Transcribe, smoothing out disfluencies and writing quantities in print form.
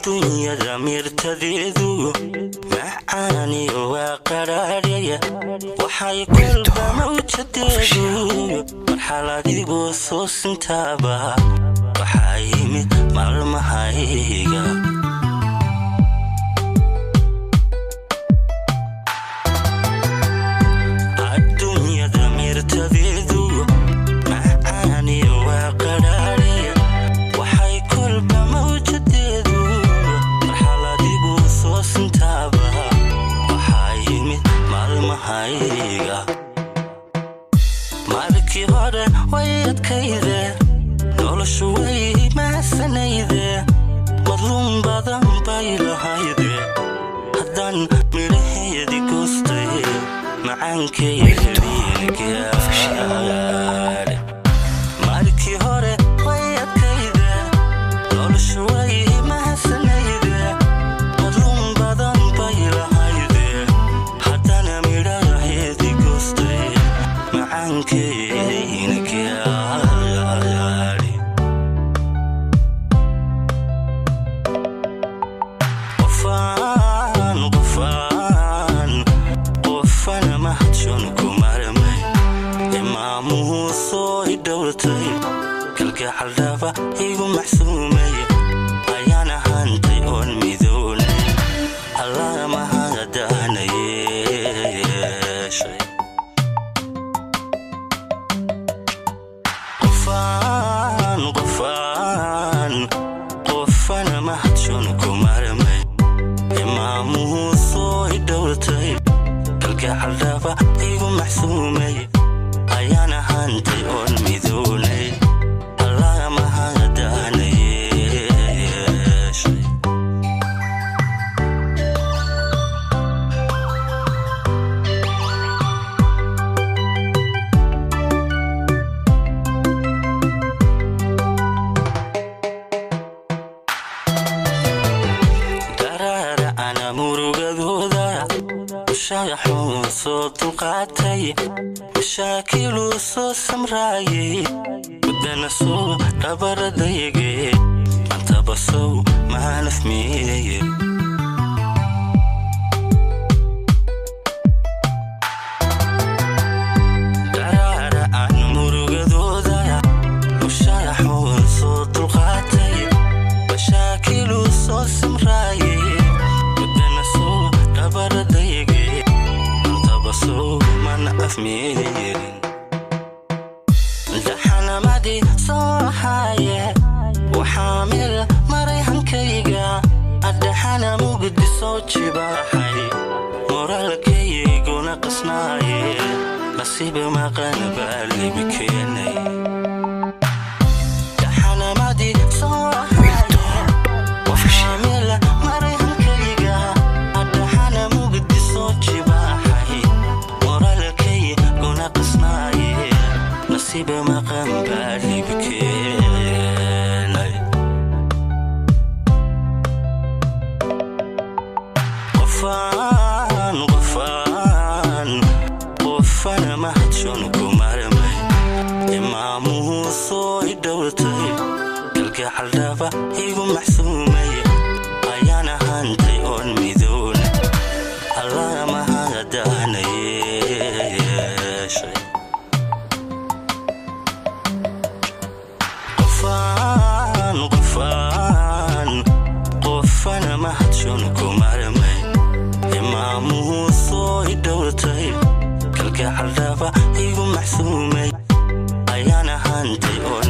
Adduunyada mirtadeedu macaaniyo waa qaraaraya, waxay kolba mawjadeedu marxaladigu soo sintaaba, waxaa yimid maalmahayga. Adduunyada mirtadeedu macaaniyo waa qaraaraya, waxay kolba mawjadeedu marxaladigu soo sintaaba, waxaa yimid maalmahayga. Markii hore way adkayde, noloshu way mahadsanayde, madluum badan bay lahayde, haddaan midhaheedi goostay macaankeedigaadhe. Markii hore way adkayde, noloshu way mahadsanayde, madluum badan bay lahayde, haddana midhaheedi goostay macaankeena gaadhi. Qofaan qofaan qofana mahadshon ku marmay, imaamuhu soo i dhowrtay, kalgacaldhaba igu maxsuumay, ayaan ahantay oon midoonay, Allah mahadana yeeshay. Qofaan qofaan qofana mahadshon ku marmay, imaamuhu soo i dhowrtay, kalgacaldhaba igu maxsuumay, ayaan ahantay oon midoonay, Allah mahadana yeeshay. Daraara ana murugadooda mushaaxuun soo dulqaatay, mashaakiluu soo samraayay, muddana soo dhabaradayge, antabasow maanaf miye. Daraara aan murugadooda mushaaxuun soo dulqaatay, mashaakiluu soo samraayay, muddana soo dhabaradayge, antabasow mana afmiyerin. Daxanamadii soo ahaaye, waxaa meel maray hankayga, adhaxana mugdi soo jibaaxay, moraalkayguna qasnaaye, nasiib maqan baa libi keenay. Daxanamadii soo ahaaye, waxaa meel maray hankayga, adhaxana mugdi soo jibaaxay, moraalkayguna qasnaaye, nasiib maqan baa libi keenay. Qofaan qofaan qofana mahadshon ku marmay, imaamuhu soo i dhowrtay, kalgacaldhaba igu maxsuumay, ayaan ahantay oon midoonay, Allah mahadana yeeshay. Qofaan qofaan qofana mahadshon ku marmay, imaamuhu soo i dhowrtay, kalgacaldhaba igu maxsuumay, ayaan ahantay oon